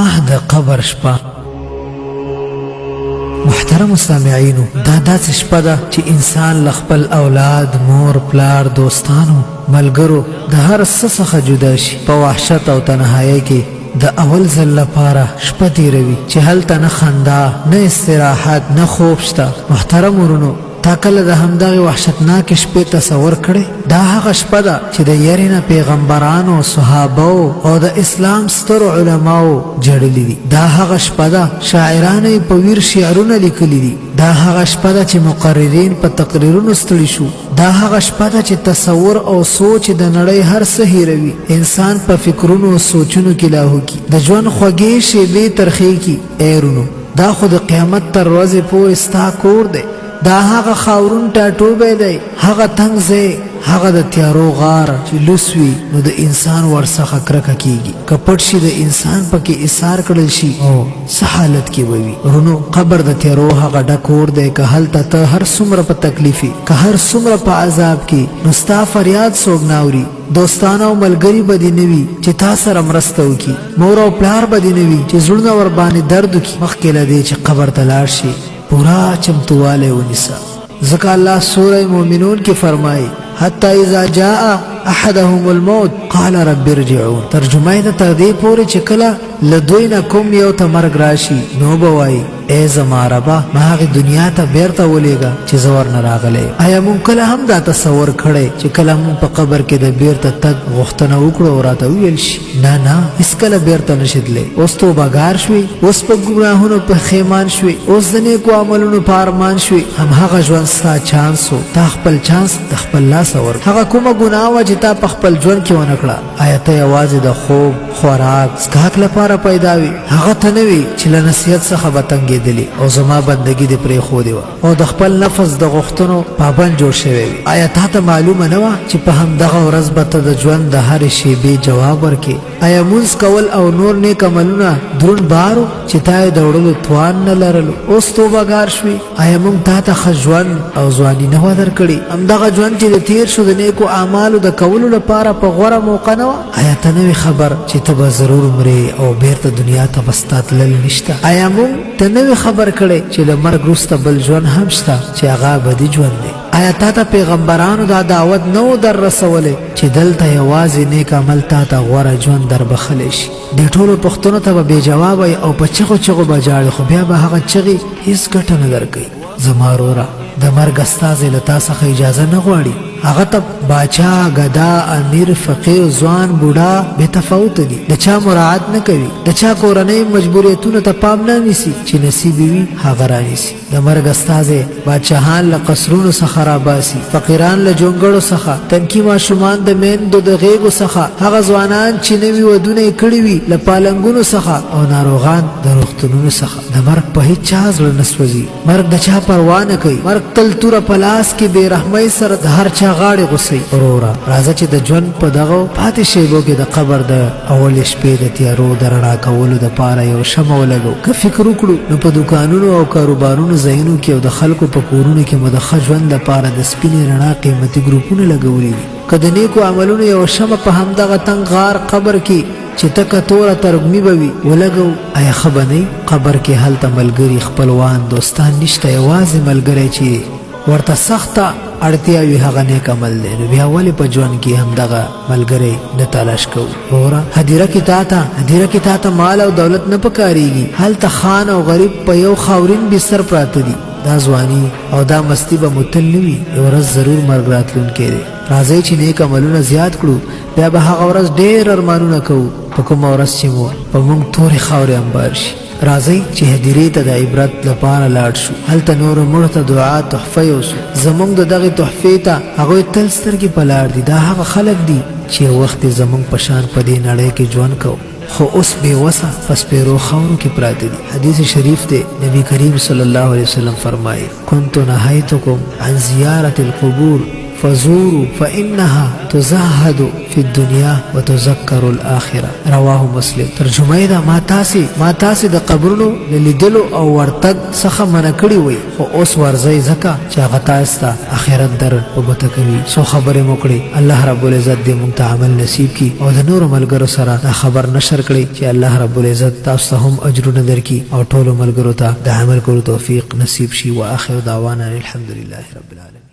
آه د قبر شپه. محترم سامعینو، دا داسې شپه ده چې انسان له خپل اولاد، مور، پلار، دوستانو، ملګرو د هر څه څخه جدا شي. په وحشت او تنهایۍ کې د اول ځل لپاره شپه تیروي چې هلته نه خندا، نه استراحت، نه خوب شته. محترم ورونو، تا کله د همدغې وحشتناکې شپې تصور کړی؟ دا هغه شپه ده چې د یرې نه پیغمبرانو، صحابو او د اسلام سترو علماو ژړلي دي. دا هغه شپه ده شاعرانو یې په ویر شعرونه لیکلي دي. دا هغه شپه ده چې مقررین په تقریرونو ستړي شو. دا هغه شپه ده چې تصور او سوچ د نړۍ هر څه هیروي، انسان په فکرونو او سوچونو کې لاهو کي، د ژوند خوږې شیبې ترخې کي. ای رونو، دا خو د قیامت تر ورځې پورې ستا کور دی. دا هغه خاورون ټاټوبی دی، هغه تنګ ځای، هغه د تیارو غار چې لوس وي نو د انسان ورڅخه کرکه کیږي، که پټ شي د انسان پکې ایسار کړل شي او څه حالت کې به وي. رونو، قبر د تیارو هغه ډک کور دی، که هلته ته هر څومره په تکلیف یې، که هر څومره په عذاب کې، نو ستا فریاد څوک نه اوري. دوستان او ملګري به دې نه وي چې تا سره مرسته وکړي، مور او پلار به دې نه وي چې زړونه ورباندې درد وکړي. مخکې له دې چې قبر ته لاړ شې پورا چمتووالی ونیسه، ځکه الله سوره مؤمنون کې فرمایي: حتی اذا جاء احدهم الموت قال رب ارجعون. ترجمه یې ده تر دې پورې چې کله له دوی نه کوم یو ته مرګ راشي نو به وایي: ای زما ربه، ما هغې دنیا ته بیرته ولېږه چې زه ورنه راغلی یم. آیا مونږ کله هم دا تصور کړی چې کله مونږ په قبر کې د بیرته تګ غوښتنه وکړو او راته وویل شي: نه نه، هیڅکله بیرته نشې تللی، اوس توبهګار شوې، اوس په ګناهونو پښیمان شوې، اوس د نیکو عملونو په ارمان شوې؟ هم هغه ژوند ستا چانس و، تا خپل چانس د خپل لاسه ورکړ. هغه کومه ګناه وه چې تا په خپل ژوند کې ونه کړه؟ آیا ته یوازې د خوب، خوراک، څښاک لپاره پیدا وې؟ هغه ته نه وې چې له نصیحت څخه به تنګېدلې او زما بندګي دې پرېښودې وه او د خپل نفس د غوښتنو پابند جوړ شوی وې؟ آیا تا ته معلومه نه وه چې په همدغه ورځ به ته د ژوند د هرې شیبې جواب ورکې؟ آیا مونځ کول او نور نیک عملونه درون بار و چې تا یې د وړلو توان نه لرلو؟ اوس توبهګار شوې؟ آیا مونږ تا ته ښه ژوند او ځواني نه وه درکړې؟ همدغه ژوند چې د تیر شو د نیکو اعمالو د کولو لپاره په غوره موقع نه وه؟ آیا ته نه وې خبر چې ته به ضرور مرې او بیرته دنیا ته به ستا تلل نشته؟ آیا مونږ ته نه وې خبر کړی چې له مرګ وروسته بل ژوند هم شته چې هغه ابدي ژوند دی؟ آیا تا ته پیغمبرانو دا دعوت نه و در رسولی چې دلته یوازې نیک عمل تا ته غوره ژوند در بخښلی شي؟ دې ټولو پوښتنو ته به بې جوابه یې او په چغو چغو به ژاړې، خو بیا به هغه چغې هیڅ ګټه نه درکوي. زما وروره، د مرګ استازی له تا څخه اجازه نه غواړي. هغه ته باچا، ګدا، امیر، فقیر، ځوان، بوډا بې تفاوته دي. د چا مراعات نه کوي، د چا کورنۍ مجبوریتونو ته پام نه نیسي، چې نصیب یې وي هغه رانیسي. د مرګ استازی بادشاهان له قصرونو څخه راباسي، فقیران له جونګړو څخه، تنکي ماشومان د میندو د غېږو څخه، هغه ځوانان چې نوي ودونه یې کړي وي له پالنګونو څخه او ناروغان د روغتونونو څخه. د مرګ په هیچا زړه نه سوځي، مرګ د چا پروا نه کوي، مرګ تل توره په لاس کې بې رحمۍ سره د هر چا غاړې غوڅوي. وروره، راځه چې د ژوند په دغو پاتې شیبو کې د قبر د اولې شپې د تیارو د رڼا کولو دپاره یو شمع ولګو. که فکر وکړو نو په دوکانونو او کاروبارونو ځایونو کې او د خلکو په کورونو کې مو د ښه ژوند لپاره د سپینې رڼا قیمتي ګروپونه لګولي دي. که د نیکو عملونو یوه شمع په همدغه تنګ غار قبر کې چې تکه توره ترږمي به وي ولګوو، ایا ښه به نه وي؟ قبر کې هلته ملګري، خپلوان، دوستان نشته، یوازې ملګری چې ورته سخته اړتیا وي هغه نیک عمل دی. نو بیا ولې په ژوند کې همدغه ملګری نه تلاش کوو؟ وروره، هدیره کې تا ته مال او دولت نه پکارېږي. هلته خان او غریب په یو خاورین بستر پراته دي. دا ځواني او دا مستي به مو تل نه وي، یوه ورځ ضرور مرګ راتلونکی دی. راځئ چې نیک عملونه زیات کړو، بیا به هغه ورځ ډېر ارمانونه کوو په کومه ورځ چې مو په موږ تورې خاورې انبار شي. راځئ چې هدیرې ته د عبرت لپاره لاړ شو، هلته نورو مړو ته دعا تحفه یوسو. زموږ د دغې تحفې ته هغوی تل سترګې په لار دي. دا هغه خلک دي چې یو وخت یې زموږ په شان په دې نړۍ کې ژوند کوو، خو اوس بې وسه په سپېرو خاورو کې پراته دي. حدیث شریف دی، نبی کریم صلی الله علیه وسلم فرمایي: كنت نهیتکم عن زیارة القبور فزوروا فانها تزهد فی الدنیا وتذکر الاخره. رواه مسلم. ترجمه یې ده، ما تاسې ما تاسې د قبرونو له لیدلو او ورتګ څخه منع کړي وئ، خو اوس ورځئ ځکه چې هغه تاسې ته اخرت در په ګوته کوي. څو خبرې مو کړې، الله رب العزت دې مونږ ته عمل نصیب کړي او د نورو ملګرو سره دا خبر نشر کړئ چې الله رب العزت تاسو ته هم اجرونه درکړي او ټولو ملګرو ته د عمل کولو توفیق نصیب شي. واخر دعوانا ان الحمدلله رب العالمین.